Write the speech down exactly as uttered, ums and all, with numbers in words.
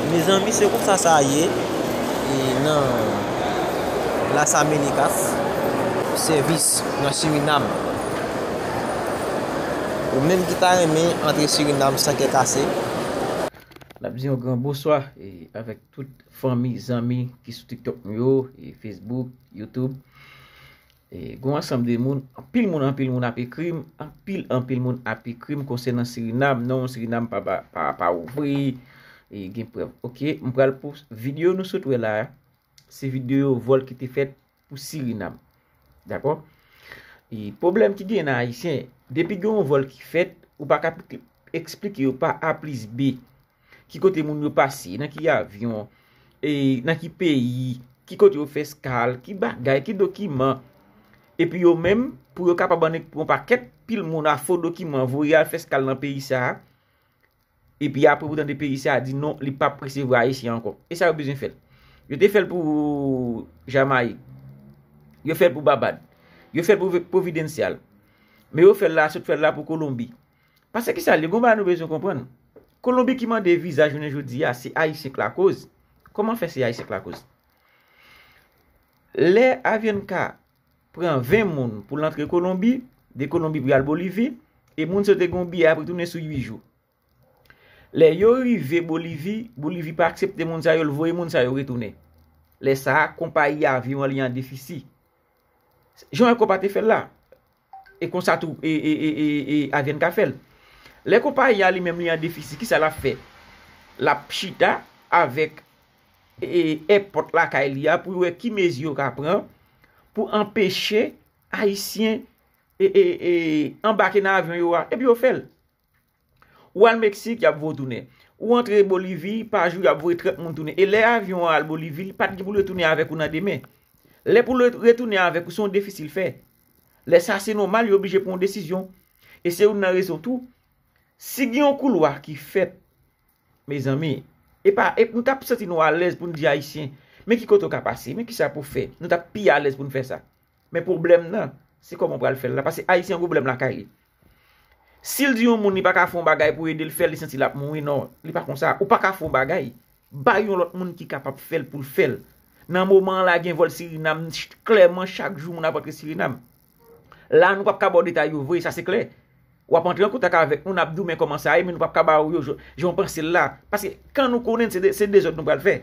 Mezanmi, se konsa sa ye e nan Las Américas, sèvis nan Sirinam. Ou menm ki ta renmen antre Sirinam san kè kase. N ap di yon gran bonswa e avèk tout fanmi, zanmi ki sou TikTok nou yo, e Facebook, YouTube. E gen yon ansanm de moun, anpil moun, anpil moun ap ekri m, anpil, anpil moun ap ekri m konsènan Sirinam. Non, Sirinam pa, pa, pa, pa ouvri, e gen prèv. Oke, m pral pou videyo nou sot wè la a. Se videyo vòl ki te fèt pou Sirinam. Dakò? E pwoblèm ki gen nan Ayisyen, depi gen yon vòl ki fèt, ou pa ka eksplike yo pa A plis B. Ki kote moun yo pase, nan ki avyon, e nan ki peyi, ki kote yo fè eskal, ki bagay, ki dokiman. Epi yo menm, pou yo kapab annik pran pakèt pil moun a fo dokiman, voye al fè eskal nan peyi sa a. Epi apre pou tande peyi sa a di non, li p ap resevwa Ayisyen ankò. E sa yo bezwen fè l? Yo te fè l pou Jamayik. Yo fè l pou Babad. Yo fè l pou Providensyal. Men yo fè l la, sot fè l la pou Kolonbi. Paske kisa l ye? Gon bagay nou bezwen konprann. Kolonbi ki mande viza jounen jodi a, se Ayisyen k lakoz. Kòman fè se Ayisyen k lakoz? Lè Avianca pran ven moun pou l antre Kolonbi, de Kolonbi pou y al Bolivi, e moun sa yo te gen yon biyè ap retounen sou uit jou. Lè yo rive Bolivi, Bolivi pa aksepte moun sa yo, l voye moun sa yo retounen. Lè sa a, konpayi avyon an li an defisi. Jan Air Copa te fè l la. E konsa tou, e, e, e, e, e Avianca fè l. Lè konpayi a li menm li an defisi, kisa l ap fè? L ap chita avèk, e, èpòt lakay li a pou yo wè ki mezi yo ka pran pou anpeche Ayisyen, e, e, e, anbake nan avyon yo a. Epi yo fè l. Ou al Meksik, y ap voye w tounen. Ou antre Bolivi, pa jou, y ap voye trant moun tounen. E lè avyon an al Bolivi, li pa t gen pou l retounen avèk ou nan demen. Lè pou l re-, retounen avèk ou, se yon defisi l fè. Lè sa, se nòmal, yo oblije pran yon desizyon. E se youn nan rezon tou. Si gen yon koulwa ki fèt, mezanmi, e pa, e nou t ap santi nou alèz pou n di Ayisyen, men ki kote w ka pase, men kisa pou w fè. Nou t ap pi alèz pou n fè sa. Men pwoblèm nan, se kòman w pral fè l la. Paske Ayisyen gen pwoblèm lakay li. Si l di yon moun li pa ka fè yon bagay pou ede l fè l, li santi l ap mouri, non, li pa konsa. Ou pa ka fè yon bagay. Bay yon lòt moun ki kapab fè l pou l fè l. Nan moman an la, gen vòl Sirinam, ch-, klèman, chak jou moun ap antre Sirinam. La, nou p ap ka ba w detay yo vre, sa se klè. W ap antre an kontak avèk nou, n ap di w men kòman sa ye, men nou p ap ka ba w yo jan, jan w panse l la. Paske kan nou konnen se de-, se dezòd nou pral fè.